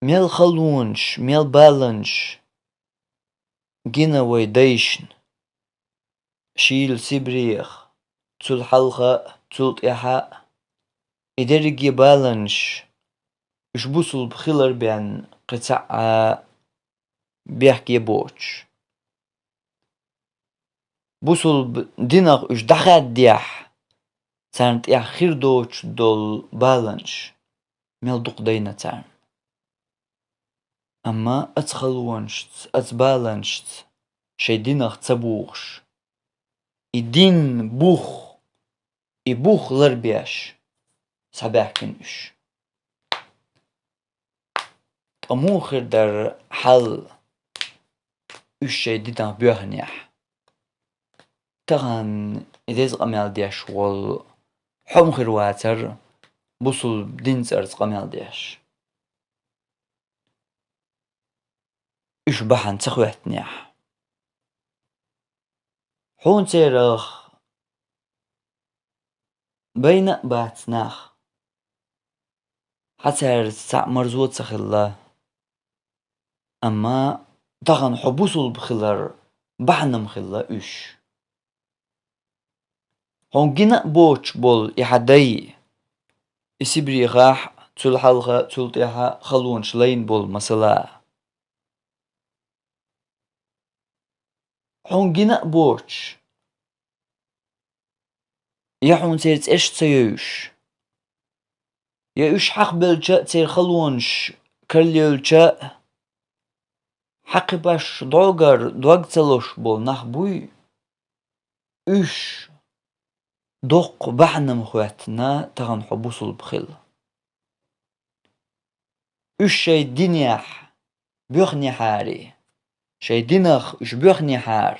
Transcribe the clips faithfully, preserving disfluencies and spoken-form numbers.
Мел халонаш, мел баланаш гина вай дайшна, шийла Сибрех, цул хьалха а, цул тӀаьхьа а, и дерриге баланаш уьш бусулба хилар бен кхин цхьа а бехке боцуш. Бусулба динах уьш дӀахаьддехь, царна тӀехь хир доцуш долу баланаш мел дукха дайна царна. Амма оцу халонашца, оцу баланашца шайн динах ца бухуш, и дин бух, и бух ларбеш схьабаьхкина уьш. Ткъа муха хир дара хьал уьш шайн динах боьхнехь? Тахана и деза къамел деш волу хьо-м хир вацара бусулба дин цӀарца къамел деш. Уьш бахьана ца хӀоьттинехь. Хьуна церах байна а бац нах. Хьан цаьрца цхьаъ марзо а ца хилла. Амма тахана хьо бусулба хилар бахьана-м хилла уьш. Хьуна гина а боцуш болу и хьан дай, и Сибрехахь а, цул хьалха а, цул тӀаьхьа а халонаш лайна болу масала. Хьуна гина а боцуш, я хьуна церан цӀераш ца йевзаш, я уьш хьахабелча а, церан халонаш карайевлча а, хьан кхин баш дӀогара дог ца лозуш болу нах буй, уьш доккха бахьана-м хӀоьттина тахана хьо бусулба хила. Уьш шайн динехь боьхнехьара, шайн динах уьш боьхнехьара,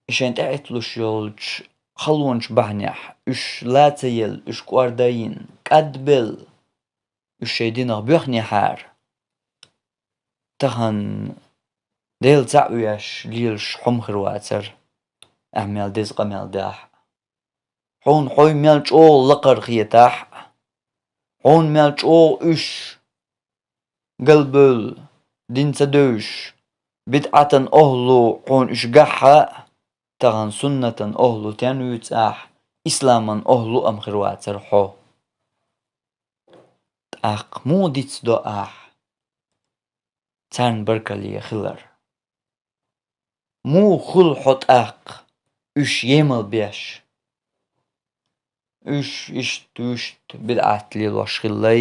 и шайн тӀехӀитталуш йолчу халонаш бахьанехь уьш ла ца елла, уьш кӀорда а йина, кӀадбелла, уьш шайн динах боьхнехьара, тахана Дела цхьаъ веш лелаш хьо-м хир вацара, ахь мел деза къамел дахь а. Хьуна хьо-м мел чӀогӀа лакхара хетахь а, хьуна мел чӀогӀа уьш галбевлла, дин ца девзаш, бидӀатан охӀлу хьуна уьш гахь а, тахана суннатан охӀлу тен вуьйцу ахь, исламан охӀлу а-м хир вацара хьо. ТӀаккха муха дицдо ахь царна баркалле хилар? Муха хуьлу хьо тӀаккха уьш емал беш? Уьш иштта-вуьшта бидӀат лелош хилла,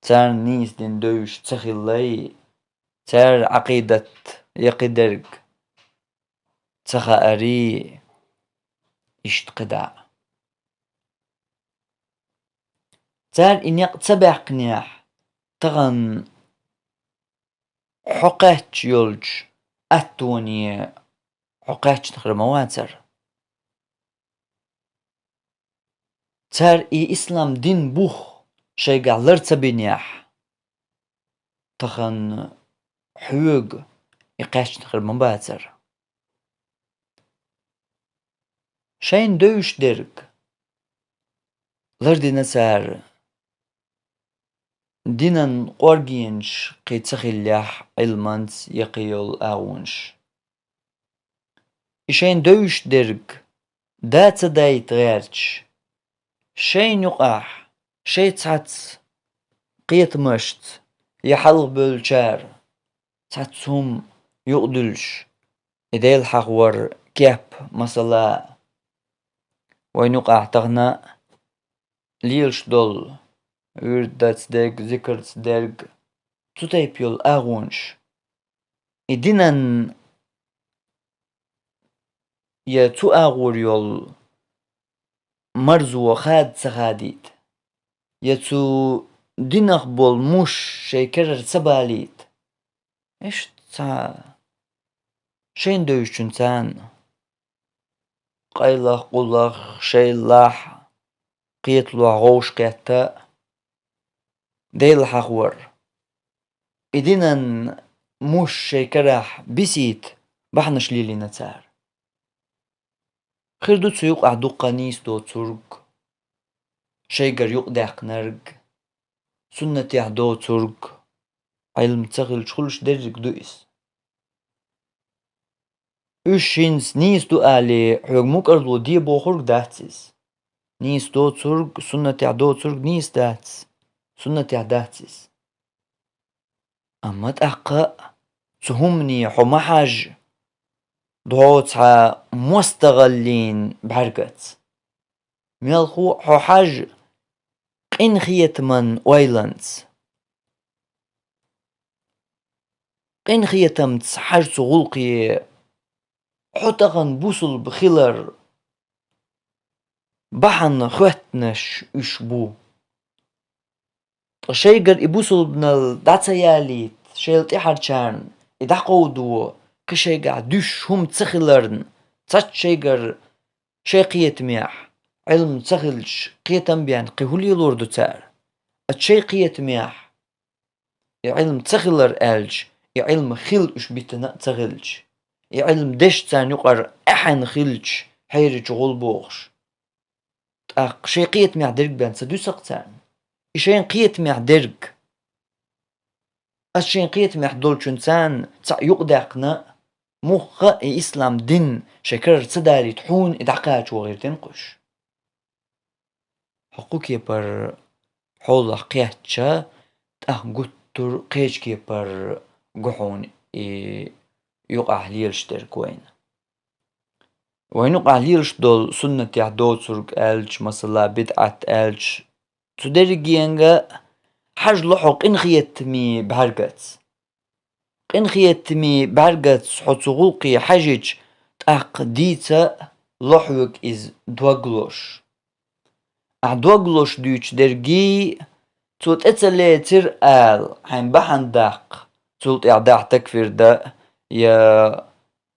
царна нийса дин девзаш ца хилла, церан Ӏакъидат я кхидерг ца хаарий, иштта кхидӀа а. Цара и некъ ца баьккхинехь, тахана хьо кхаьчна йолчу аттоне хьо кхаьчна хир ма вацара. Цара и ислам дин бух шайгахь лар ца бинехь, тахана хьоьга и кхаьчна хир ма бацара. Шайна девзаш дерг лардина цара, динан кӀоргенаш кхин ца хиллехь, Ӏилманца я кхин йолу агӀонаш. И шайна девзаш дерг да ца дайта гӀерташ, шайна юкъахь, шайн цхьацца кхетамашца я хьалхабевллачара цхьацца хӀума юкъадуьллуш, и Дела хьахавар кеп, масала, вайна юкъахь тахана лелаш долу, вирд дац дерг, зикр дац дерг, цу тайпа йолу агӀонаш. И динан я цу агӀор йолу марзо хада ца хадийта, я цу динах болу муш шайн керара ца балийта. Иштта цхьа шайна девзачун царна къайлах, къулах, шайлахь, кхеталохь гӀовш кхетта, Дела хьахавар. И динан муш шайн карахь бисийта бахьанаш лелийна цара. Хир ду цу юкъахь дуккха нийса доцург, шайгара юкъадаьккхинарг, суннатехь доцург, Ӏилма ца хилча хуьлуш дерриг ду иза. Уьш хӀинца нийса ду алий, хьоьга мукӀарло де бохург дац иза. Нийса доцург, суннатехь доцург нийса дац, суннатехь дац иза. Амма тӀаккха цу хӀумане хьо ма хьажа дӀо цхьа мостагӀаллин бӀаьргаца. Мелхо а хьо хьажа къинхетаман ойланца. Къинхетамца хьажа цу гӀуллакхе, хьо тахана бусулба хилар бахьана хоьттинарш уьш бу. Ткъа шайгара и бусулбанал дӀа ца ялийта, шайл тӀаьхьарчарна и дӀакховдо, кхин шайгахь дуьсуш хӀума ца хиларна, цхьацца шайгара шайн кхетамехь, Ӏилма ца хилча, кхетам бен кхин хӀун лелор ду цара? Ткъа шайн кхетамехь, и Ӏилма ца хилар аьлча, и Ӏилма хила уьш битина а ца хилча, и Ӏилма деш царна юкъара эхьен хилча, хьерачу гӀулбохуш. ТӀаккха шайн кхетамехь дерг бен ца дуьсу-кх царна? И шайн кхетамехь дерг. Ас шайн кхетамехь долчунна царна цхьаъ юкъадаьккхина, мухха а и ислам дин шайн карара ца далийта, хьуна и дӀакхачо гӀиртина кхуьш. Хьо кху кепара хьолах кхетча, тӀаккха гуттар а кхечу кепара го хьуна и юкъахь лелаш дерг вайна. Вайна юкъахь лелаш долу суннатехь доцург аьлча, масала, бидӀат аьлча, цу дерриге а хьажало хьо къинхетамийн бӀаьргаца. Къинхетамийн бӀаьргаца хьо цу гӀуллакхе хьаьжча, тӀаккха дийца а ло хьоьга иза дог лозуш. Ахь дог лозуш дуьйцуш дерг, цо тӀе ца лецира ала, хьайн бахьана даккха, цул тӀаьхьа дахьа такфир дан, я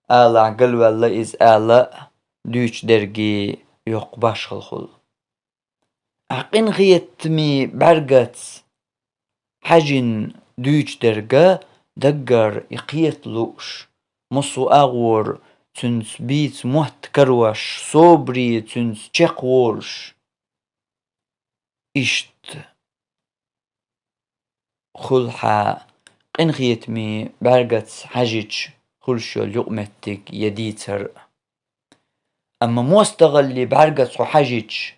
алахь галваьлла иза ала а дуьйцуш дерг йоккха башхалла хуьлу. Ахь къинхетамийн бӀаьргаца хьаьжина дуьйцуш дерг даггара и кхета лууш, массо а агӀор цуьнца бийца мотт карош, собаре цуьнца чекхволуш. Иштта хуьлу хьан къинхетамийн бӀаьргаца хьаьжча хуьлуш йолу юкъаметтиг я дийцар а. Амма мостагӀаллин бӀаьргаца хьо хьаьжча,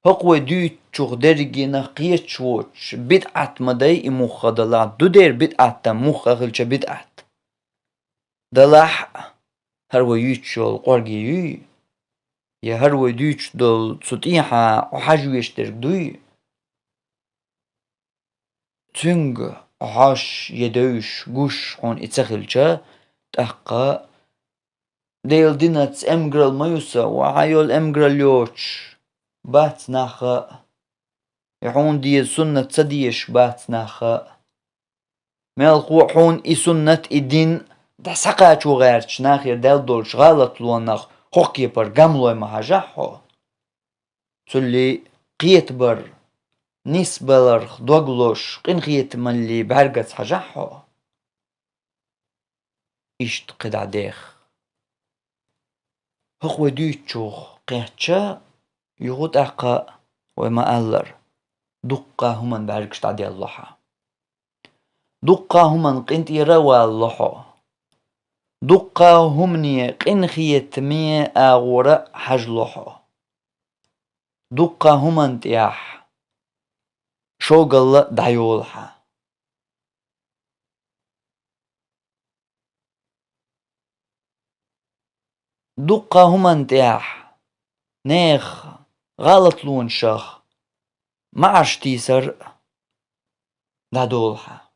хӀокху вай дуьйцучух дерригенах кхеташ воцуш, бидӀат ма дай и мухха далахь, ду дера бидӀат дан, мухха хилча бидӀат. Далахь а, хӀара вай юьйцуш йолу кӀорге юй, я хӀара вай дуьйцуш долу цу тӀехьа хьо хьажа веш дерг дуй? Цуьнга хьожуш я девзаш гуш хьуна и ца хилча, тӀаккха Делан динца эмгаралла ма ю сан, вай хьан йолу эмгаралла йоцуш бац нах а, и хьуна деза суннат ца дезаш бац нах а. Мелхо а хьуна и суннат, и дин дӀа схьакхачо гӀерташ нахера даьлла долчу гӀалатлонах хӀокху кепара гамлой ма хьажахь хьо. Цул кхетабар, нисбаларх дог лозуш, къинхетамаллин бӀаьргаца хьажахь хьо. Иштта кхидӀа дех. ХӀокху вай дуьйцучух кхетча, юха тӀаккха вай ма-аллара, дуккха хӀуманан бӀаьргаш дӀаделла хьан. Дуккха хӀуманан къинтӀера а валало хьо. Дуккха хӀумане къинхетаме агӀора а хьажало хьо. Дуккха хӀуманна тӀехь шогалла а дӀайолу хьан. Дуккха хӀуманна тӀехь нехан гӀалатлонашах маӀарш тийсар а дӀадолу хьан.